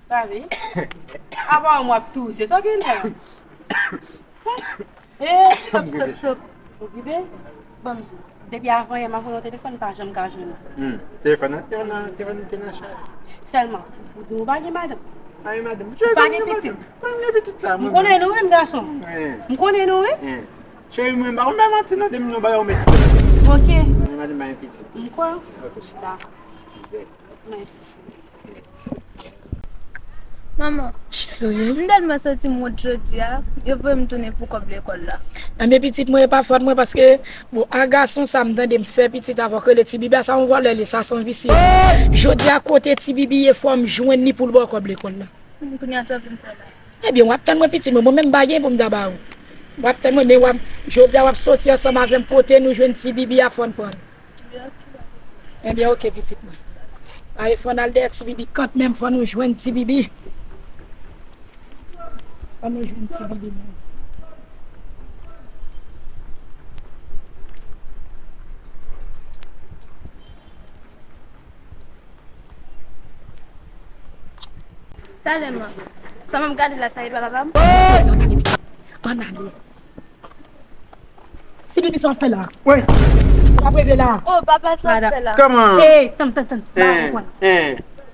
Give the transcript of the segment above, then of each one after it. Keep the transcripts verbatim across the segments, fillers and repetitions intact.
Sa vle? Apa w ap touse? Sa w gen la? Eh, stop, stop, stop. Okipe? Ban m di w. Depi avan yè m ap voye yon telefòn, m pa janm ka jwenn ou. Hmm. Telefòn nan, telefòn nan, telefòn nan te nan chaj. Sèlman, ou di w pa gen madanm. Pa gen madanm. Ou pa gen pitit. Mwen gen pitit sa, mwen. M konnen nou, wi, m gason. Wi. M konnen nou, wi. Wi. Cheri, mwen pa konn bay manti non, depi nou bay ou met. Ok. Mwen gen madanm, mwen gen pitit. M kwè w. Ok, cheri. Dakò. Mèsi, cheri. Manman, cheri, m tèlman santi m wont jodi a, yo voye m tounen pou kòb lekòl la. Enben, pitit mwen, e pa fòt mwen, paske, bon, a gason sa m tande m fè pitit avè w k rele Ti Bibi a, sa yon vòlè li ye, sa se yon visye. Jodi a, kote Ti Bibi ye, fò m jwenn li pou l ba w kòb lekòl la. Kounye a, sa w vin fè la? Ebyen, w ap tann mwen, pitit mwen, mwen menm m pa gen pou m ta ba ou. W ap tann mwen, men w ap, jodi a, w ap soti ansanm avè m, kote nou jwenn Ti Bibi a, fò n pran l. Ebyen, oke, pitit mwen. Ale, fò n al dèyè Ti Bibi kantmenm, fò nou jwenn Ti Bibi. Fò nou jwenn Ti Bibi, menm. Talè, man. Sa m ap gade la, sa e pa papa m? Ann ale, pitit. Ann ale. Ti Bibi, sa w ap fè la? Wi. Sa w ap regle la? Oh, papa, sa w ap fè la? Kòman? Eh, tann, tann, tann. Ba mwen.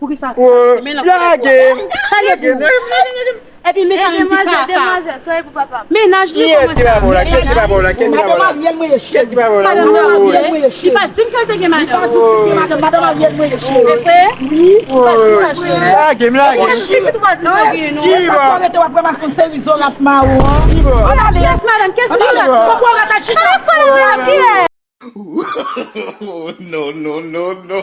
Poukisa? Oh, lage m. Lage m. Epi medam ti kaka. Demwazèl, sa e pou papa m. Mennaj li kòmanse. Kiyès ki pa bon la? Kiyès ki pa bon la? Madanm Ariel mwen ye, cheri. Kiyès ki pa bon la? Madanm Ariel mwen ye, cheri. Li pa di m ke l te gen madanm. Li pa di m ke madanm, madanm Ariel mwen ye, cheri. Se vre? Wi. Lage m, lage m. Pitit ou pa di m lage non. Ki bò? Sa fò rete w ap ranmase yon seri zorat mawon. Ki bò? Ann ale. Kiyès madanm? Kiyès madanm? Poko rete chita. Kiyès? Oh, no, no, no, no.